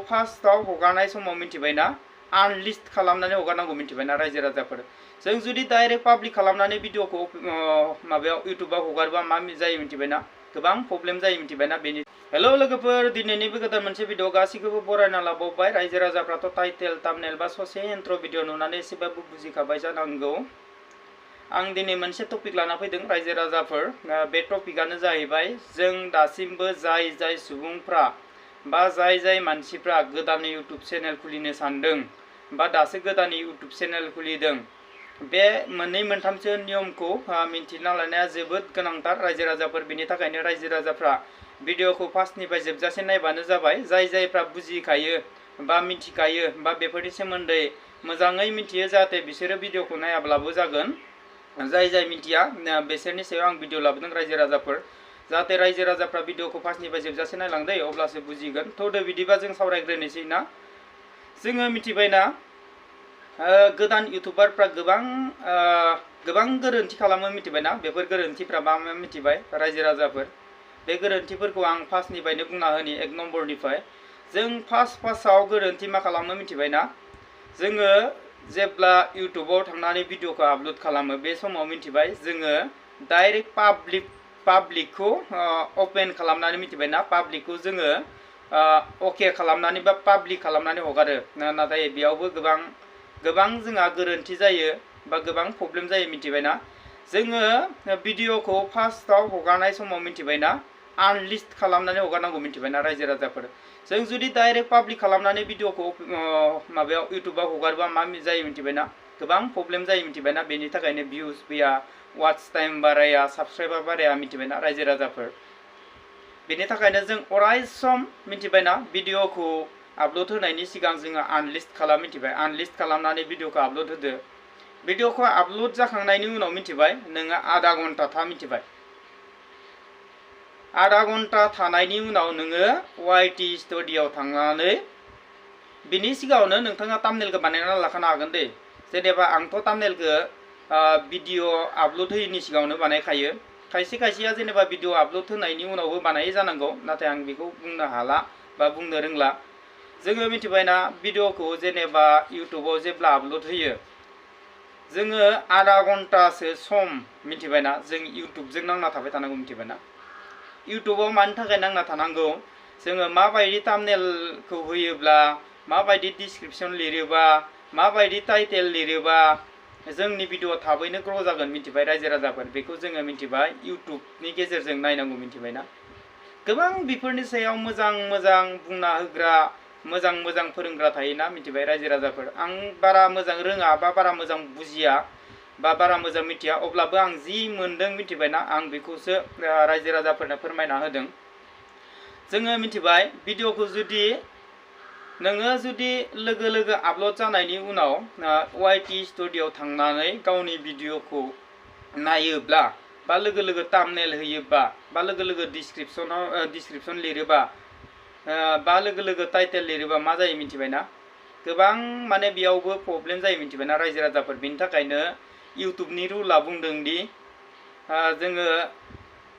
फार्स्टआव हगारनाय समाव मिथिबायना आनलिस्ट खालामनानै हगारनांगौ मिथिबायना रायजो राजाफोर जों जुदि डाइरेक्ट पाब्लिक खालामनानै भिडिअखौ माबायाव इउट्युबाव हगारबा मा जायो मिथिबायना गोबां प्रब्लेम जायो मिथिबायना बेनि हेलो लोगोफोर दिनैनिबो गोदान मोनसे भिडिअ गासैखौबो बरायना लाबावबाय रायजो राजाफ्राथ' टाइटेल थाम्बनेल बा ससे इन्ट्र भिडिअ नुनानै एसेबाबो बुजिखाबाय जानांगौ आं दिनै मोनसे टपिक लाना फैदों रायजो राजाफोर बे टपिकआनो जाहैबाय जों दासिमबो जाय सुबुंफ्रा बा जाय मानसिफ्रा गोदानै इउट्युब चेनेल खुलिनो सानदों बा दासो गोदानै इउट्युब चेनेल खुलिदों बे मोननै मोनथामसो नियमखौ मिन्थिना लानाया जोबोद गोनांथार रायजो राजाफोर बेनि थाखायनो रायजो राजाफ्रा भिडिअखौ फार्स्टनिफ्राय जोबजासे नायबानो जाबाय जायफ्रा बुजिखायो बा मिथिखायो बा बेफोरनि सोमोन्दै मोजाङै मिथियो जाहाथे बिसोरो भिडिअखौ नायाब्लाबो जागोन जाय मिथिया बिसोरनि सायाव आं भिडिअ लाबोदों रायजो राजाफोर जाहाथे रायजो राजाफ्रा भिडिअखौ फार्स्टनिफ्राय जोबजासे नायलांदो अब्लासो बुजिगोन थ' बिदिबा जों सावरायग्रोनोसै ना जोङो मिथिबायना गोदान इउट्युबारफ्रा गोबां गोरोन्थि खालामो मिथिबायना बेफोर गोरोन्थिफ्रा मा मिथिबाय रायजो राजाफोर बे गोरोन्थिफोरखौ आं फार्स्टनिफ्रायनो बुंना होनि 1 नम्बरनिफ्राय जों फार्स्टआव गोरोन्थि मा खालामो मिथिबायना जोङो जेब्ला इउट्युबाव थांनानै भिडिअखौ आपलोड खालामो बे समाव मिथिबाय जोङो डाइरेक्ट पाब्लिकखौ ओपन खालामनानै मिथिबायना पाब्लिकखौ जोङो अके खालामनानै बा पाब्लिक खालामनानै हगारो नाथाय बेयावबो गोबां जोंहा गोरोन्थि जायो बा गोबां प्रब्लेम जायो मिथिबायना जोङो भिडिअखौ फार्स्टआव हगारनाय समाव मिथिबायना आनलिस्ट खालामनानै हगारनांगौ मिथिबायना रायजो राजाफोर जों जुदि डाइरेक्ट पाब्लिक खालामनानै भिडिअखौ माबायाव इउट्युबाव हगारबा मा जायो मिथिबायना गोबां प्रब्लेम जायो मिथिबायना बेनि थाखायनो भिउज फैया वाच टाइम बाराया साबस्क्राइबार बाराया मिथिबायना रायजो राजाफोर बेनि थाखायनो जों अराय सम मिथिबायना भिडिअखौ आपलोड होनायनि सिगां जोङो आनलिस्ट खालाम मिथिबाय आनलिस्ट खालामनानै भिडिअखौ आपलोड होदो भिडिअखौ आपलोड जाखांनायनि उनाव मिथिबाय नोङो आधा घन्टा था मिथिबाय आधा घन्टा थानायनि उनाव नोङो YT स्टुडिअ'आव थांनानै बिनि सिगाङावनो नोंथाङा थाम्बनेलखौ बानायना लाखानो हागोन दे जेनेबा आंथ' थाम्बनेलखौ भिडिअ आपलोड होयिनि सिगाङावनो बानायखायो खायसेया जेनेबा भिडिअ आपलोड होनायनि उनावबो बानायो जानांगौ नाथाय आं बेखौ बुंनो हाला बा बुंनो रोंला जोङो मिथिबायना भिडिअखौ जेनेबा इउट्युबाव जेब्ला आपलोड होयो जोङो आधा घन्टासो सम मिथिबायना जों इउट्युबजों नांना थाबाय थानांगौ मिथिबायना इउट्युबाव मानि थाखाय नांना थानांगौ जोङो माबायदि थाम्बनेलखौ होयोब्ला माबायदि डिसक्रिपसन लिरोबा माबायदि टाइटेल लिरोबा जोंनि भिडिअ थाबैनो ग्र' जागोन मिथिबाय रायजो राजाफोर बेखौ जोङो मिथिबाय इउट्युबनि गेजेरजों नायनांगौ मिथिबायना गोबां बेफोरनि सायाव मोजां बुंना होग्रा मोजां फोरोंग्रा थायोना मिथिबाय रायजो राजाफोर आं बारा मोजां रोङा बा बारा मोजां बुजिया बा बारा मोजां मिथिया अब्लाबो आं जि मोनदों मिथिबायना आं बेखौसो रायजो राजाफोरनो फोरमायना होदों जोङो मिथिबाय भिडिअखौ जुदि नोङो लोगो आपलोड जानायनि उनाव YT स्टुडिअ'आव थांनानै गावनि भिडिअखौ नायोब्ला बा लोगो थाम्बनेल होयोबा बा लोगो डिसक्रिपसन लिरोबा बा लोगो टाइटेल लिरोबा मा जायो मिथिबायना गोबां माने बेयावबो प्रब्लेम जायो मिथिबायना रायजो राजाफोर बेनि थाखायनो इउट्युबनि रुला बुंदों दि जोङो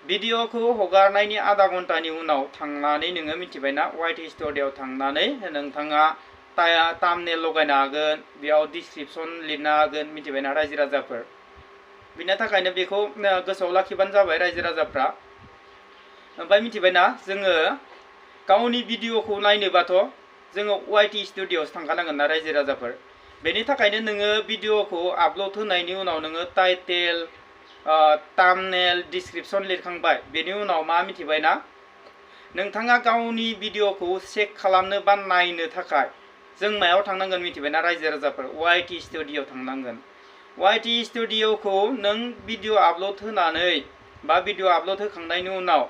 भिडिअखौ हगारनायनि आधा घन्टानि उनाव थांनानै नोङो मिथिबायना YT स्टुडिअ'आव थांनानै नोंथाङा थाम्बनेल लगायनो हागोन बेयाव डिसक्रिपसन लिरनो हागोन मिथिबायना रायजो राजाफोर बिनि थाखायनो बेखौ गोसोआव लाखिबानो जाबाय रायजो राजाफ्रा ओमफ्राय मिथिबायना जोङो गावनि भिडिअखौ नायनोबाथ' जोङो YT स्टुडिअ'आवसो थांखानांगोन ना रायजो राजाफोर बेनि थाखायनो नोङो भिडिअखौ आपलोड होनायनि उनाव नोङो टाइटेल थाम्बनेल डिसक्रिपसन लिरखांबाय बेनि उनाव मा मिथिबायना नोंथाङा गावनि भिडिअखौ चेक खालामनो बा नायनो थाखाय जों मायाव थांनांगोन मिथिबायना रायजो राजाफोर YT स्टुडिअ'आव थांनांगोन YT स्टुडिअ'खौ नों भिडिअ आपलोड होनानै बा भिडिअ आपलोड होखांनायनि उनाव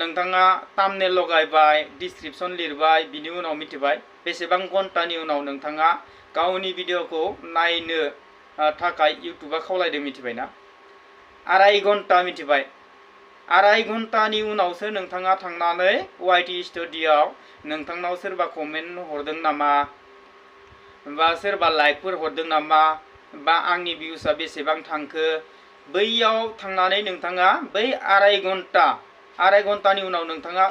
नोंथाङा थाम्बनेल लगायबाय डिसक्रिपसन लिरबाय बिनि उनाव मिथिबाय बेसेबां घन्टानि उनाव नोंथाङा गावनि भिडिअखौ नायनो थाखाय इउट्युबा खावलायदों मिथिबायना आराय घन्टा मिथिबाय आराय घन्टानि उनावसो नोंथाङा थांनानै YT स्टुडिअ'आव नोंथांनाव सोरबा कमेन्ट हरदों नामा बा सोरबा लाइकफोर हरदों नामा बा आंनि भिउसआ बेसेबां थांखो बैयाव थांनानै नोंथाङा बै आराय घन्टानि उनाव नोंथाङा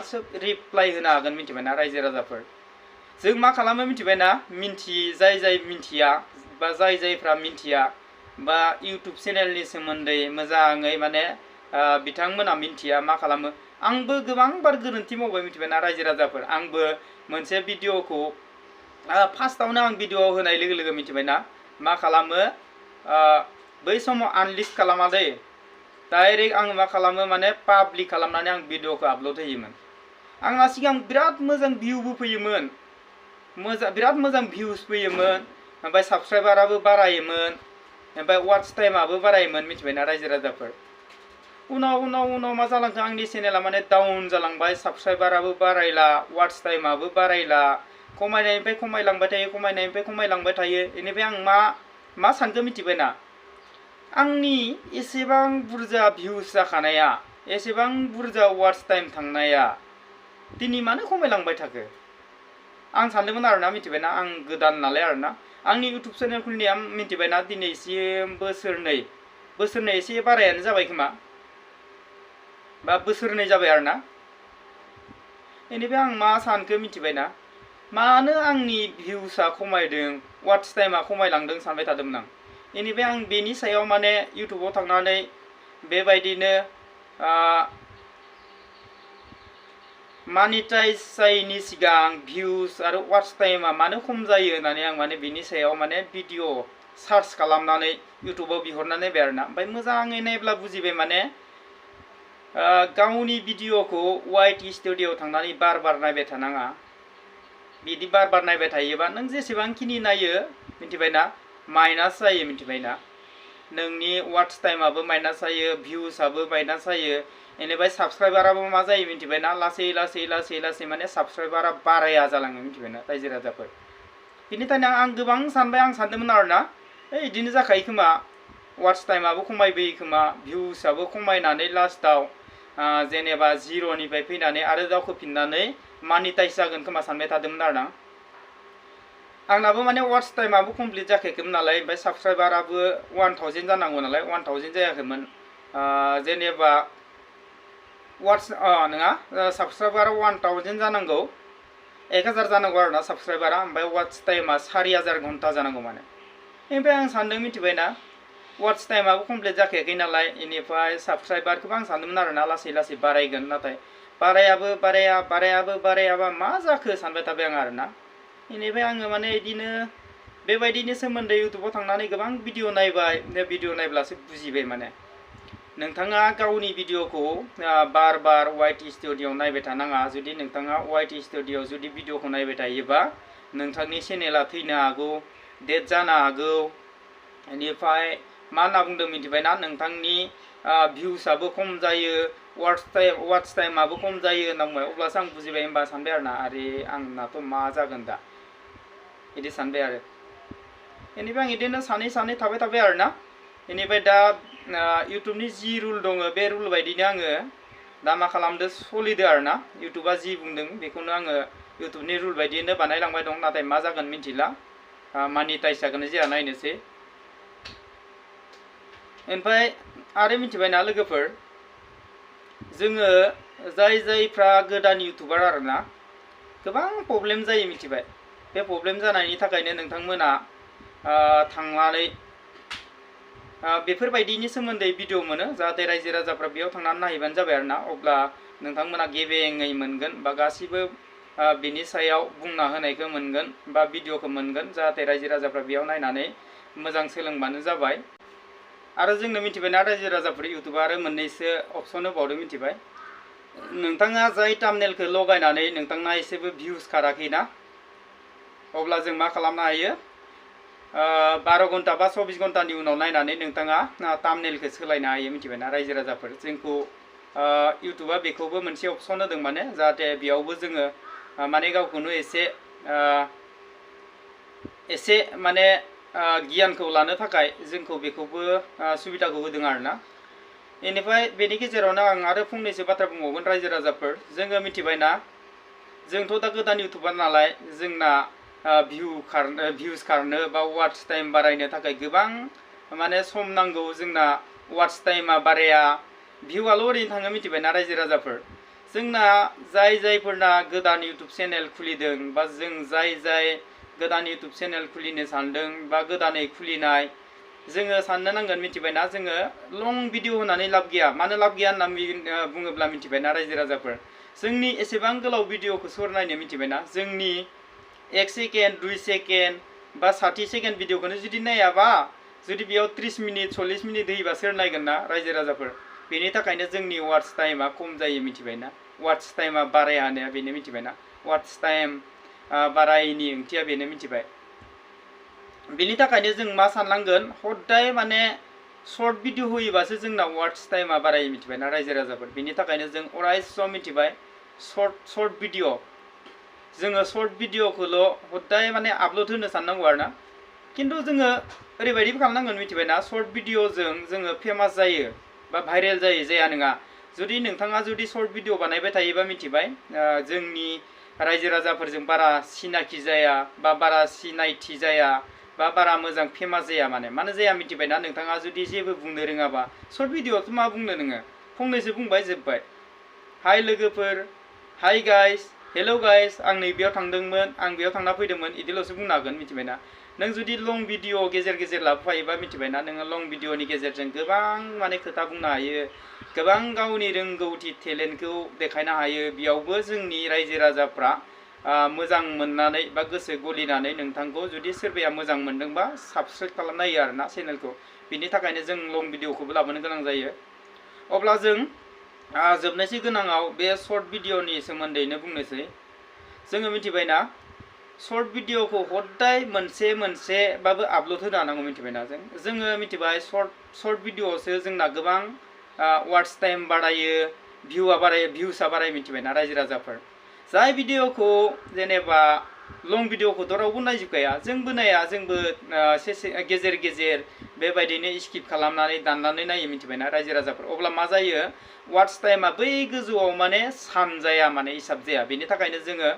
रिप्लाइ होनो हागोन मिथिबायना रायजो राजाफोर जों मा खालामो मिथिबायना जाय मिथिया बा जायफ्रा मिथिया बा YouTube चेनेलनि सोमोन्दै मोजाङै माने बिथांमोना मिथिया मा खालामो आंबो गोबांबार गोरोन्थि मावबाय मिथिबायना रायजो राजाफोर आंबो मोनसे भिडिअखौ फार्स्टआवनो आं भिडिअ होनाय लोगो लोगो मिथिबायना मा खालामो बै समाव आनलिस्ट खालामा दै डाइरेक्ट आं मा खालामो माने पाब्लिक खालामनानै आं भिडिअखौ आपल'ड होयोमोन आंना सिगां बिराद मोजां भिउबो फैयोमोन बिराद मोजां भिउस फैयोमोन ओमफ्राय साबस्क्राइबाराबो बारायोमोन ओमफ्राय वाच टाइमाबो बारायोमोन मिथिबायना रायजो राजाफोर उनाव मा जालांखो आंनि चेनेला माने डाउन जालांबाय साबस्क्राइबाराबो बारायला वाच टाइमाबो बारायला खमायनायनिफ्राय खमायलांबाय थायो बेनिफ्राय आं मा सानखो मिथिबायना आंनि एसेबां बुरजा भिउस जाखानाया एसेबां बुरजा वाच टाइम थांनाया दिनै मानो खमायलांबाय थाखो आं सानदोंमोन आरोना मिथिबायना आं गोदान नालाय आरोना आंनि YouTube चेनेल खुलिनाया मिथिबायना दिनैसिम बोसोरनै एसे बारायानो जाबाय खोमा बा बोसोरनै जाबाय आरोना बेनिफ्राय आं मा सानखो मिथिबायना मानो आंनि भिउसआ खमायदों वाच टाइमा खमायलांदों सानबाय थादोंमोन आं बेनिफ्राय आं बेनि सायाव माने YouTubeआव थांनानै बेबायदिनो मानिटाइज जायैनि सिगां भिउस आरो वाच टाइमा मानो खम जायो होननानै आं माने बिनि सायाव माने भिडिअ सार्च खालामनानै YouTubeआव बिहरना नायबाय आरोना ओमफ्राय मोजाङै नायब्ला बुजिबाय माने गावनि भिडिअखौ YT स्टुडिअ'आव थांनानै बार नायबाय थानाङा बिदि बार नायबाय थायोबा नों जेसेबांखिनि नायो मिथिबायना माइनास जायो मिथिबायना नोंनि वाच टाइमाबो माइनास जायो भिउसआबो माइनास जायो बेनिफ्राय साबस्क्राइबाराबो मा जायो मिथिबायना लासै माने साबस्क्राइबारा बाराया जालाङो मिथिबायना रायजो राजाफोर बिनि थाखायनो आं गोबां सानदोंमोन आरोना बिदिनो जाखायो खोमा वाच टाइमाबो खमायबोयो खोमा भिउसआबो खमायनानै लास्टाव जेनेबा जिर'निफ्राय फैनानै आरो दावखोफिननानै मानिटाइज जागोन खोमा सानबाय थादोंमोन आरोना आंनाबो माने वाच टाइमाबो कमप्लिट जाखायाखैमोन नालाय ओमफ्राय साबस्क्राइबाराबो 1000 जानांगौ नालाय 1000 जायाखैमोन जेनेबा वाच नङा साबस्क्राइबारा 1000 जानांगौ 1000 जानांगौ आरोना साबस्क्राइबारा ओमफ्राय वाच टाइमा 4000 घन्टा जानांगौ माने ओमफ्राय आं सानदों मिथिबायना वाच टाइमाबो कमप्लिट जाखायाखै नालाय बेनिफ्राय साबस्क्राइबारखौबो आं सानदोंमोन आरोना लासै बारायगोन नाथाय बारायाबा मा जाखो सानबाय थाबाय आं आरोना बेनिफ्राय आङो माने बिदिनो बेबायदिनि सोमोन्दै YouTubeआव थांनानै गोबां भिडिअ नायबाय भिडिअ नायब्लासो बुजिबाय माने नोंथाङा गावनि भिडिअखौ बार YT स्टुडिअ'आव नायबाय थानाङा जुदि नोंथाङा YT स्टुडिअ'आव जुदि भिडिअखौ नायबाय थायोबा नोंथांनि चेनेला थैनो हागौ डेड जानो हागौ बेनिफ्राय मा होनना बुंदों मिथिबायना नोंथांनि भिउसआबो खम जायो वाच टाइमाबो खम जायो होनना बुंबाय अब्लासो आं बुजिबाय होनबा सानबाय आरोना आरे आंनाथ' मा जागोन दा बिदि सानबाय आरो बेनिफ्राय आं बिदिनो सानै थाबाय आरोना बेनिफ्राय दा YouTubeनि जि रुल दङ बे रुल बायदिनो आङो दा मा खालामदो सोलिदो आरोना YouTubeआ जि बुंदों बेखौनो आङो YouTubeनि रुल बायदिनो बानायलांबाय दं नाथाय मा जागोन मिथिला मानिटाइज जागोन जाया नायनोसै ओमफ्राय आरो मिथिबायना लोगोफोर जोङो जायफ्रा गोदान YouTuber आरोना गोबां प्रब्लेम जायो मिथिबाय बे प्रब्लेम जानायनि थाखायनो नोंथांमोना थांनानै बेफोरबायदिनि सोमोन्दै भिडिअ मोनो जाहाथे रायजो राजाफ्रा बेयाव थांनानै नायहैबानो जाबाय आरोना अब्ला नोंथांमोना गेबेङै मोनगोन बा गासिबो बिनि सायाव बुंना होनायखौ मोनगोन बा भिडिअखौ मोनगोन जाहाथे रायजो राजाफ्रा बेयाव नायनानै मोजां सोलोंबानो जाबाय आरो जोंनो मिथिबायना रायजो राजाफोर YouTubeआ आरो मोननैसो अपसन होबावदों मिथिबाय नोंथाङा जाय थाम्बनेलखौ लगायनानै नोंथांना एसेबो भिउस खाराखैना अब्ला जों मा खालामनो हायो 12 घन्टा बा 24 घन्टानि उनाव नायनानै नोंथाङा थाम्बनेलखौ सोलायनो हायो मिथिबायना रायजो राजाफोर जोंखौ YouTubeआ बेखौबो मोनसे अपसन होदों माने जाहाथे बेयावबो जोङो माने गावखौनो एसे माने गियानखौ लानो थाखाय जोंखौ बेखौबो सुबिदाखौ होदों आरोना बेनिफ्राय बेनि गेजेरावनो आं आरो फंनैसो बाथ्रा बुंबावगोन रायजो राजाफोर जोङो मिथिबायना जोंथ' दा गोदान YouTuber नालाय जोंना भिउस खारनो बा वाच टाइम बारायनो थाखाय गोबां माने सम नांगौ जोंना वाच टाइमा बाराया भिउआल' ओरैनो थाङो मिथिबायना रायजो राजाफोर जोंना जायफोरना गोदान YouTube चेनेल खुलिदों बा जों जाय गोदान YouTube चेनेल खुलिनो सानदों बा गोदानै खुलिनाय जोङो साननो नांगोन मिथिबायना जोङो लं भिडिअ होनानै लाब गैया मानो लाब गैया होनना बुङोब्ला मिथिबायना रायजो राजाफोर जोंनि एसेबां गोलाव भिडिअखौ सोर नायनो मिथिबायना जोंनि 1 सेकेन्ड 2 सेकेन्ड बा 60 सेकेन्ड भिडिअखौनो जुदि नायाबा जुदि बेयाव 30 मिनिट 40 मिनिट होयोबा सोर नायगोन ना रायजो राजाफोर बेनि थाखायनो जोंनि वाच टाइमा खम जायो मिथिबायना वाच टाइमा बाराया होननाया बेनो मिथिबायना वाच टाइम बारायनि ओंथिया बेनो मिथिबाय बेनि थाखायनो जों मा साननांगोन हदाय माने शर्ट भिडिअ होयोबासो जोंना वाच टाइमा बारायो मिथिबायना रायजो राजाफोर बेनि थाखायनो जों अराय सम मिथिबाय शर्ट भिडिअ जोङो शर्ट भिडिअखौल' हदाय माने आपल'ड होनो साननांगौ आरोना किन्तु जोङो ओरैबायदिबो खालामनांगोन मिथिबायना शर्ट भिडिअजों जोङो फेमास जायो बा भाइरेल जायो जाया नङा जुदि नोंथाङा जुदि शर्ट भिडिअ बानायबाय थायोबा मिथिबाय जोंनि रायजो राजाफोरजों बारा सिनाखि जाया बा बारा सिनायथि जाया बा बारा मोजां फेमास जाया मानो जाया मिथिबायना नोंथाङा जुदि जेबो बुंनो रोङाबा शर्ट भिडिअआवथ' मा बुंनो नोङो फंनैसो बुंबाय जोब्बाय हाय लोगोफोर हाय गाइस हेलो गाइस आं नैबेयाव थांदोंमोन आं बेयाव थांना फैदोंमोन इदिल'सो बुंनो हागोन मिथिबायना नों जुदि लं भिडिअ गेजेर लाबोफायोबा मिथिबायना नोङो लं भिडिअनि गेजेरजों गोबां माने खोथा बुंनो हायो गोबां गावनि रोंगौथि टेलेन्टखौ देखायनो हायो बेयावबो जोंनि रायजो राजाफ्रा मोजां मोननानै बा गोसो गलिनानै नोंथांखौ जुदि सोरबाया मोजां मोनदोंबा साबस्क्राइब खालामना होयो आरोना चेनेलखौ बिनि थाखायनो जों लं भिडिअखौबो लाबोनो गोनां जायो अब्ला जों जोबनोसै गोनाङाव बे शर्ट भिडिअनि सोमोन्दैनो बुंनोसै जोङो मिथिबायना शर्ट भिडिअखौ हदाय मोनसेबाबो आपल'ड होनो हानांगौ मिथिबायना जोङो मिथिबाय शर्ट भिडिअआवसो जोंना गोबां वाच टाइम बारायो भिउसा बारायो मिथिबायना रायजो राजाफोर जाय भिडिअखौ जेनेबा लं भिडिअखौथ' रावबो नायजोबखाया जोंबो नाया जोंबो गेजेर बेबायदिनो स्किप खालामनानै दाननानै नायो मिथिबायना रायजो राजाफोर अब्ला मा जायो वाच टाइमा बै गोजौआव माने सानजाया माने हिसाब जाया बेनि थाखायनो जोङो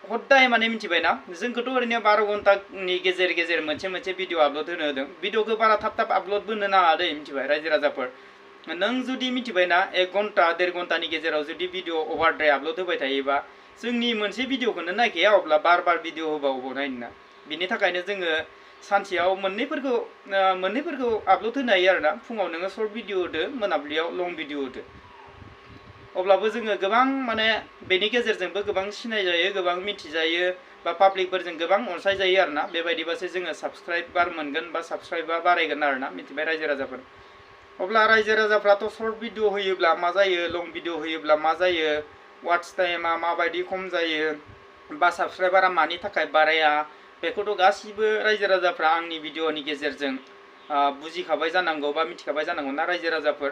हदाय माने मिथिबायना जोंखौथ' ओरैनो 12 घन्टानि गेजेर मोनसे भिडिअ आपल'ड होनो होदों भिडिअखौ बारा थाब आपल'ड होनो नाङा दै मिथिबाय रायजो राजाफोर नों जुदि मिथिबायना 1 घन्टा 1.5 घन्टानि गेजेराव जुदि भिडिअ अभारद्राय आपल'ड होबाय थायोबा जोंनि मोनसे भिडिअखौनो नायखाया अब्ला बार भिडिअ होबा अबाव नायनो बिनि थाखायनो जोङो सानसेयाव मोननैफोरखौ आपल'ड होनो हायो आरोना फुङाव नोङो शर्ट भिडिअ होदो मोनाबिलियाव लं भिडिअ होदो अब्लाबो जोङो गोबां माने बेनि गेजेरजोंबो गोबां सिनायजायो गोबां मिथिजायो बा पाब्लिकफोरजों गोबां अनसायजायो आरोना बेबायदिबासो जोङो साबस्क्राइबार मोनगोन बा साबस्क्राइबार बारायगोन आरोना मिथिबाय रायजो राजाफोर अब्ला रायजो राजाफ्राथ' शर्ट भिडिअ होयोब्ला मा जायो लं भिडिअ होयोब्ला मा जायो वाच टाइमा माबायदि खम जायो बा साबस्क्राइबारा मानि थाखाय बाराया बेखौथ' गासिबो रायजो राजाफ्रा आंनि भिडिअनि गेजेरजों बुजिखाबाय जानांगौ बा मिथिखाबाय जानांगौ ना रायजो राजाफोर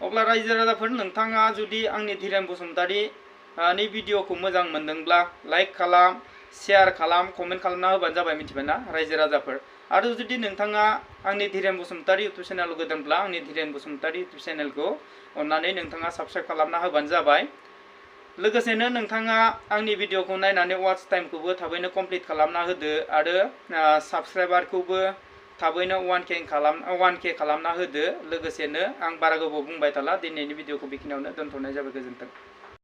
अब्ला रायजो राजाफोर नोंथाङा जुदि आंनि धीरेन बसुमतारिनि भिडिअखौ मोजां मोनदोंब्ला लाइक खालाम शेयार खालाम कमेन्ट खालामना होबानो जाबाय मिथिबायना रायजो राजाफोर आरो जुदि नोंथाङा आंनि धीरेन बसुमतारि इउटुब चेनेल गोदानब्ला आंनि धीरेन बसुमतारि इउटुब चेनेलखौ अन्नानै नोंथाङा साबस्क्राइब खालामना होबानो जाबाय लोगोसेनो नोंथाङा आंनि भिडिअखौ नायनानै वाच टाइमखौबो थाबैनो कमप्लिट खालामना होदो आरो साबस्क्राइबारखौबो थाबैनो 1K खालामना होदो लोगोसेनो आं बारा गोबाव बुंबाय थाला दिनैनि भिडिअखौ बेखिनियावनो दोनथ'नाय जाबाय गोजोन्थों।